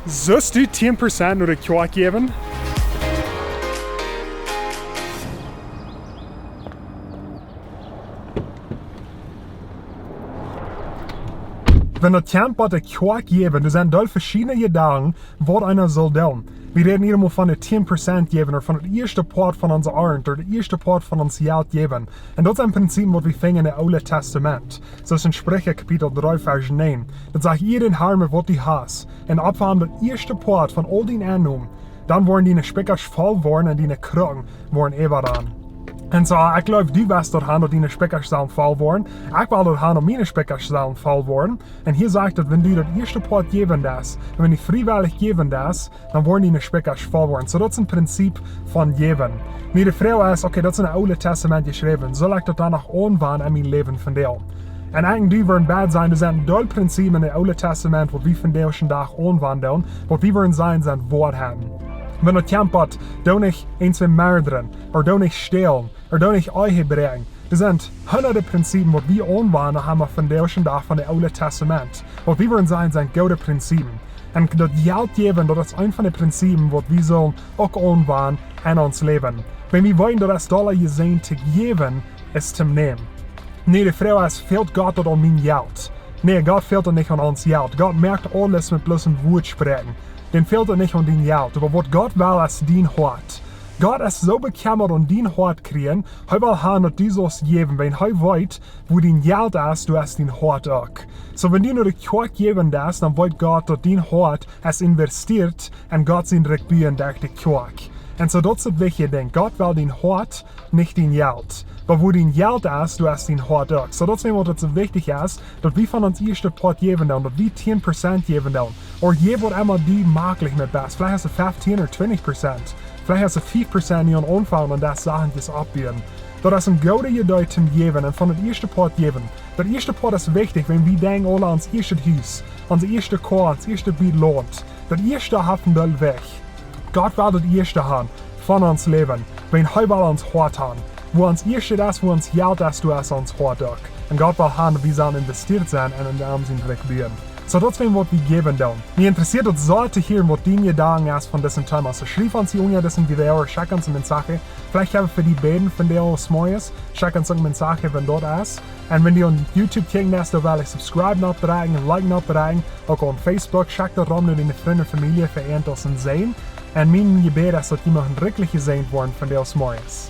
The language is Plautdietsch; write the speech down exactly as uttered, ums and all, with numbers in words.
Sust du tieen Prozent no de Kjoakj jäwen? Wan daut kjemt bie de Kjoakj jäwen, doa sent doll veschiedne Jedanken, waut eena saul doonen. Wie räden hia mau von de tieen Prozent jäwen, ooda von daut ieeschte Poat von onse Arnt, ooda daut ieeschte Poat von ons Jelt jäwen. Un daut sent Prinzipien, waut wie finjen en daut Oole Tastament. Soo aus en Spricha Kapitel dree, Varsch näajen. Daut sajcht: Ea dän Harn met waut du hast, un opfa am daut ieeschte Poat von aul dien Ennom, dan woaren diene Spikjasch voll woaren un diene Krucken woaren äwarannen. Un soo, ekj jleew, du west daut han, daut diene Spikjasch sellen voll woaren. Ekj well daut han, daut miene Spikjasch sellen voll woaren. Un hia sajcht daut, wan du daut ieeschte Poat jäwen deist, un wan du friewellich jäwen deist, dan woaren diene Spikjasch voll woaren. Soo, daut es een Prinzip von jäwen. Nu de Froag es, okay, daut es en daut Oole Tastament jeschräwen. Saul ekj daut dan noch aunwenjen en mien Läwen vondoag? Un ekj un du wudden beid sajen, doa sent een Deel Prinzipien en daut Oole Tastament, waut wie vondoag dän Dach aunwenjen doonen, waut wie wudden sajen, sent Woarheiten. Wan daut kjemt bie, doo nich eent, twee mordren, ooda doo nich stälen, ooda doo nich Ehe bräakjen. Doa sent hundade Prinzipien, waut wie aunwenjen, haben wie vondoag dän Dach von daut Oole Tastament. Waut wie wudden sajen, sent goode Prinzipien. Un daut Jelt jäwen, daut es eent von de Prinzipien, waut wie sellen uk aunwenjen en ons Läwen. Wan wie weeten, daut es dolla jesäajent to jäwen aus to nämen. Nu, de Froag es, fält Gott daut aun mien Jelt? Nä, Gott fält daut nich aun ons Jelt. Gott moakt aules met bloos een Wuat spräakjen. Däm fält daut nich aun dien Jelt. Oba waut Gott well, es dien Hoat. Gott es soo bekjemmat om dien Hoat kjrieen, hee well han, daut du saust jäwen, wiels hee weet, wua dien Jelt es, doa es dien Hoat uk. Soo, wan du no de Kjoakj jäwen deist, dan weet Gott, daut dien Hoat es investieet en Gott sien Rikj buen derch de Kjoakj. Un soo, daut es daut wichtje Dinkj. Gott well dien Hoat, nich dien Jelt. Oba wua dien Jelt es, doa es dien Hoat uk. Soo, daut es waut daut soo wichtich es, daut wie von ons ieeschtet Poat jäwen doonen, daut wie tieen Prozent jäwen doonen. Ooda jäw waut emma die mäajlich met best. Veleicht es et feftieen ooda twintich Prozent. Veleicht es et fief Prozent nu aun aunfangen un daut Sachen oppbuen. Daut es een goodet Iedee toom jäwen un von daut ieeschte Poat jäwen. Daut ieeschte Poat es wichtich, wan wie denkjen aun ons ieeschtet Hus, onse ieeschte Koa, ons ieeschtet Bät Launt. Daut ieeschte haft een Deel Wajch. Gott well daut ieeschte han von ons Läwen. Wiels hee well ons Hoat han. Wua ons ieeschtet es, wua ons Jelt es, doa es ons Hoat uk. Un Gott well han, daut wie sellen investieet sennen en, en am sien Rikj buen. Soo, daut es waut wie jäwen doonen. Mie interessieet daut sea to hieren, waut dien Jedanken es von dit Thema. Soo, schriew ons hia unja dit Video, schekj ons een Message. Veleicht kjenn wie fa die bäden vondoag zemorjes. Schekj ons een Message, wan daut es. Un wan du aun YouTube kjikjst, dan well ekj subscribe nodrekjen, like nodrekjen. Uk aun Facebook, schekj daut rom no diene Frind un Famielje, fa an to seenen. Un mien Jebäd es, daut jie motten rikjlich jesäajent woaren vondoag zemorjes.